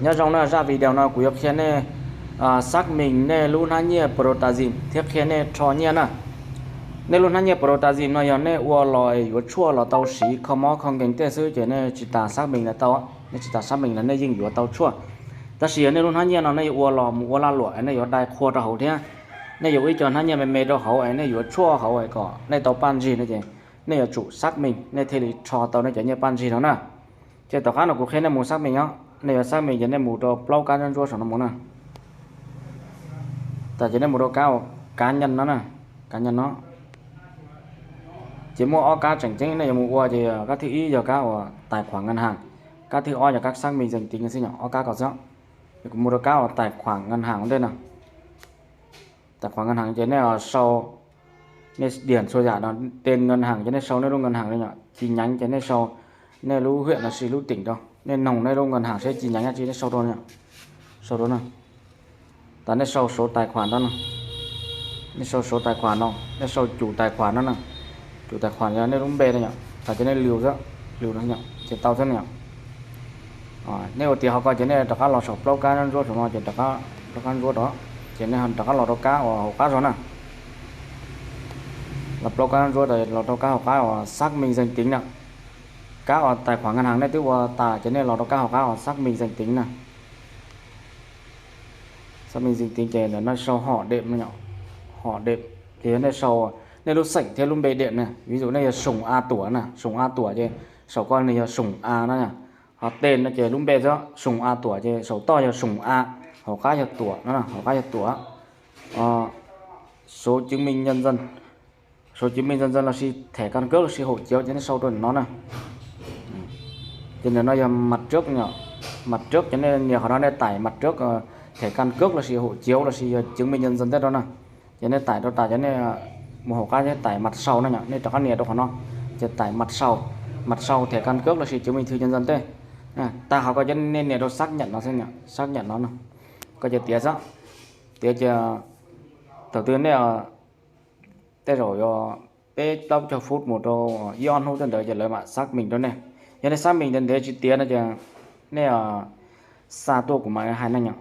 Nyob zoo na, zaj video no kuv yuav qhia nej xác minh nej lub hnab nyiaj Protasys thiab qhia nej rho nyiaj na. Nej lub hnab nyiaj Protasys no yog nej ua los yuav tshuaj los tau siv kho mob kho nkees tej xwb ces nej tsis tas xác minh los tau, nej tsis tas xác minh los nej yeej yuav tau tshuaj. Tab sis yog nej lub hnab nyiaj no nej yuav ua los mus ua lag luam es nej yuav dai qhua rau hauv thiab, nej yuav ua ib co hnab nyiaj me me rau hauv es nej yuav tshuaj hauv es kom nej tau paj ntsig no ces nej yuav tsum xác minh nej thiaj li rho tau nej cov nyiaj paj ntsig no na. Ces tom qab no kuv qhia nej mus xác minh os, nej yuav xác minh ces nej mus rau plaub kab ntsuab ntsuab saum no mus na. Tas ces nej mus rau kab, kab nyiaj no na, kab nyiaj no. Ces muaj ob kab tseem ceeb nej yuav mus ua ces kab thib ib yog kab uas tài khoản ngân hàng, kab thib ob yog kab xác minh danh tính xwb, ob kab ko xwb. Ces kuv mus rau kab uas tài khoản ngân hàng ua ntej no. Tài khoản ngân hàng ces nej sau, nej điền txhua yam no, tên ngân hàng ces nej sau nej lub ngân hàng li no, chi nhánh ces nej sau nej lub huyện los sis lub tỉnh rau, nej noog nej lub ngân hàng seb chi nhánh dab tsi nej sau rau no, sau rau no. Tas nej sau số tài khoản no, nej sau số tài khoản no, nej sau chủ tài khoản no na. Chủ tài khoản yog nej lub npe no yom, tas ces nej liu xwb, liu no ces tau xwb no yom. Nej ua tiav qhov ko ces nej rov qab los saum plaub kab ntsuab saum no ces rov qab, plaub kab ntsuab rau, ces nej rov qab los rau kab uas hauv qab zog na. Los plaub kab ntsuab los rau kab hauv qab uas xác minh danh tính na. Kab uas tài khoản ngân hàng nej twb ua tas ces nej los rau kab hauv qab uas xác minh danh tính na. Xác minh danh tính ces ntawm no sau họ Đệm no, họ Đệm ces yog nej sau nej lub xeem thiab lub npe Đệm na, ví dụ nej yog Sùng A Tuam na, Sùng A Tuam ces saum ko nws yog Sùng A no. Ho tên no ces lub npe xwb, Sùng A Tuam ces saum toj yog Sùng A, hauv qab yog Tuam no, hauv qab yog Tuam. Số chứng minh nhân dân, số chứng minh nhân dân los sis thẻ căn cước los sis hộ chiếu ces nej sau rau ntawm no na. Ces ntawm no yog mặt trước, mặt trước ces nej nias qhov no nej tải mặt trước thẻ căn cước los sis hộ chiếu los sis yog chứng minh nhân dân tej rau na. Ces nej tải rau tas ces nej mus hauv qab tải mặt sau no yom, nej rov qab nias rau qhov no, ces tải mặt sau, mặt sau thẻ căn cước los sis chứng minh thư nhân dân tej. Tag qhov ko ces nej nias rau xác nhận no xwb, xác nhận no no. Ko ces tiav xwb, tiav ces thaum twg nej tej zaum yuav peb plaub caug phút mus rau ib ob hnub tej ntawd ces lawv mam xác minh rau nej. Yog nej xác minh ntev ntev tsis tiav no ces nej xa tuaj kuv mam hais nej yom.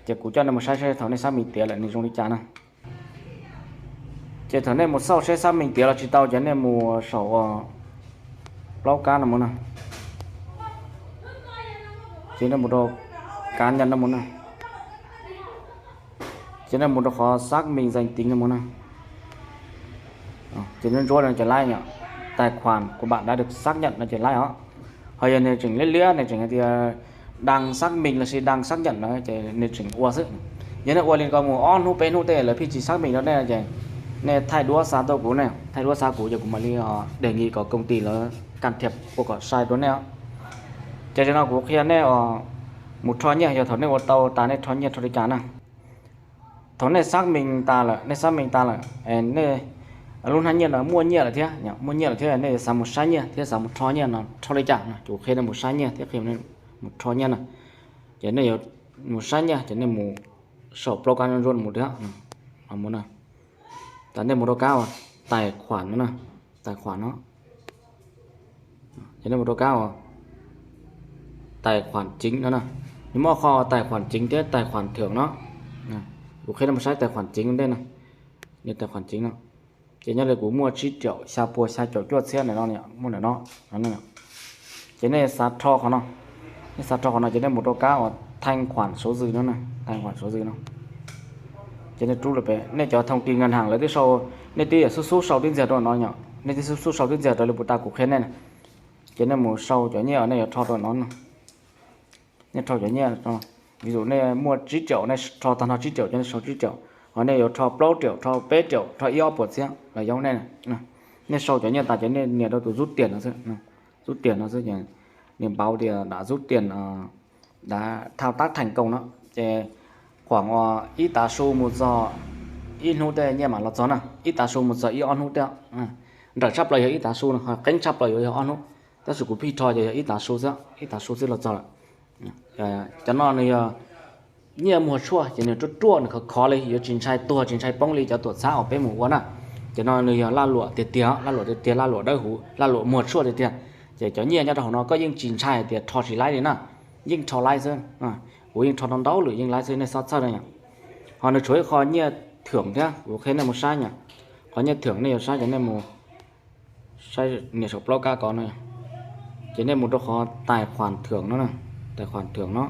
Ces kuv coj nej mus saib seb thaum nej xác minh tiav lawm nws zoo li cas na. Ces thaum nej mus xauj seb xác minh tiav los tsis tau ces nej mus saum plaub kab no mus na. Ces nej mus rau cá nhân no mus na. Ces nej mus rau qhov xác minh danh tính no mus na. Ces nej ntsuab no ces laib yom, tài khoản của bạn đã được xác nhận no ces laib os. Ho yog nws tseem liab liab, nws tseem hais tias đang xác minh los sis đang xác nhận no ces nws tseem ua xwb. Yog nej ua li ko mus ob hnub peb hnub tej lawv pheej tsis xác minh rau nej ces nej thaij duab xa tuaj kuv ne, thaij duab xa kuv ces kuv mam li đề nghị kom công ty lawv can thiệp ua kom sai rau nej os. Ces tam sim no kuv qhia nej mus rho nyiaj, yog thaum nej ua tau tas nej rho nyiaj rho li cas na. Thaum nej xác minh tas lawm, nej xác minh tas lawm, nej lub hnab nyiaj no muaj nyiaj lawm thiab, muaj nyiaj lawm thiab nej xav mus saib nyiaj thiab xav mus rho nyiaj no rho li cas no, kuv qhia nej mus saib nyiaj thiab qhia nej mus rho nyiaj na. Ces nej yuav mus saib nyiaj ces nej mus saum plaub kab ntsuab mus thiab, mus na. Tas nej mus rau kab tài khoản no na, tài khoản no. Ces nej mus rau kab tài khoản chính no na. Nws muaj qhov tài khoản chính thiab tài khoản thưởng no. Kuv qhia nej mus saib tài khoản chính ua ntej no. Nws tài khoản chính no. Ces nyob li kuv muaj tsib triệu xya pua xya caum cuaj txhiab ntawm no, muaj ntawm no. Ces nej xav rho qhov no, nej xav rho qhov no ces nej mus rau kab uas thanh khoản số dư no, thanh khoản số dư no. Ces nej rub lawm pem, nej cov thông tin ngân hàng lawv twb sau, nej twb xub xub sau tib ntxiag rau no yom, nej twb xub xub sau tib ntxiag raws li puas tas kuv qhia nej na. Ces nej mus sau cov nyiaj uas nej yuav rho rau no. Nej rho cov nyiaj, ví dụ nej muaj tsib triệu, nej rho tag nrho tsib triệu ces nej sau tsib triệu, ho nej yuav rho plaub triệu, rho peb triệu, rho ib ob puas txhiab los yog nej. Nej sau cov nyiaj tas ces nej nias rau tus rút tiền no xwb, rút tiền no xwb ces nws báo tias đã rút tiền, đã thao tác thành công no. Ces khoảng ib tav su mus txog ib hnub tej nyiaj mam los txog na, ib tav su mus txog ib ob hnub tej. Nrawm tshaj plaws yog ib tav su no, qeeb tshaj plaws yuav yog ob hnub, tab sis kuv pheej rho ces yog ib tav su xwb, ib tav su xwb los txog lawm. Cov no nws yog nyiaj muag tshuaj ces nws ruaj ruaj, nws khov khov li, yuav tsis ntshai tuag tsis ntshai poob li cov tuam txhab uas peb mus ua na. Cov no nws yog laj luam tiag tiag, laj luam tiag tiag, laj luam dawb huv, laj luam muag tshuaj tiag tiag. Ces cov nyiaj nyob rau hauv no koj yeej tsis ntshai hais tias rho tsis laib li na. yeej rho laib xwb. Kuv yeej rho ntau ntau lwm yeej laib xwb, nej xob txhawj na yom. Ho nws tshuav ib qho nyiaj thưởng thiab, kuv qhia nej mus saib yom. Qhov nyiaj thưởng nej yuav saib ces nej mus saib nias saum plaub kab ko no, ces nej mus rau qhov tài khoản thưởng no, tài khoản thưởng no.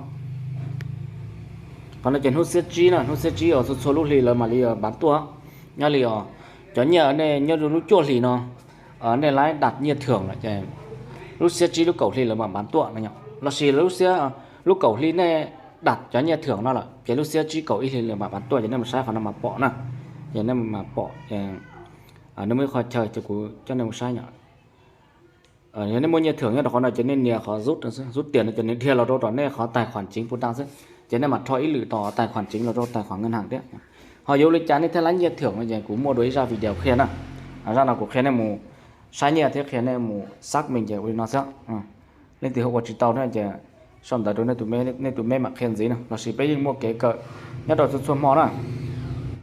Qhov no ces hnub xiab tsib na, hnub xiab tsib uas txhua txhua lub hli lawv mam li bán tuaj. Nyob li os, cov nyiaj nej nyob rau lub cuaj hlis no, nej laib đặt nyiaj thưởng lawm ces lub xiab tsib lub kaum hli lawv mam bán tuaj no yom. Los sis lub xiab, lub kaum hli nej đặt cov nyiaj thưởng no lawm ces lub xiab tsib kaum ib hli lawv mam bán tuaj, ces nej mus saib qhov no mas pom na. Ces nej mam pom, ces nws muaj ib qho chaw ces kuv coj nej mus saib yom. Yog nej muaj nyiaj thưởng nyob rau qhov no ces nej nias qhov rút, rút tiền no ces nws dhia los rau tom nej qhov tài khoản chính puv ta xwb. Ces nej mam rho ib lwm tom tài khoản chính los rau tài khoản ngân hàng thiab. Ho yuav ua li cas nej thiaj laib nyiaj thưởng no ces kuv muaj dua ib zaj video qhia na. Zaj no kuv qhia nej mus saib nyiaj thiab qhia nej mus xác minh ces ua li no xwb. Leej twg ho ua tsis tau na ces sau ntawv rau nej tus mail mam qhia ntxiv na, los sis peb yeej muaj kev kawm nyob rau txhua txhua hmo na.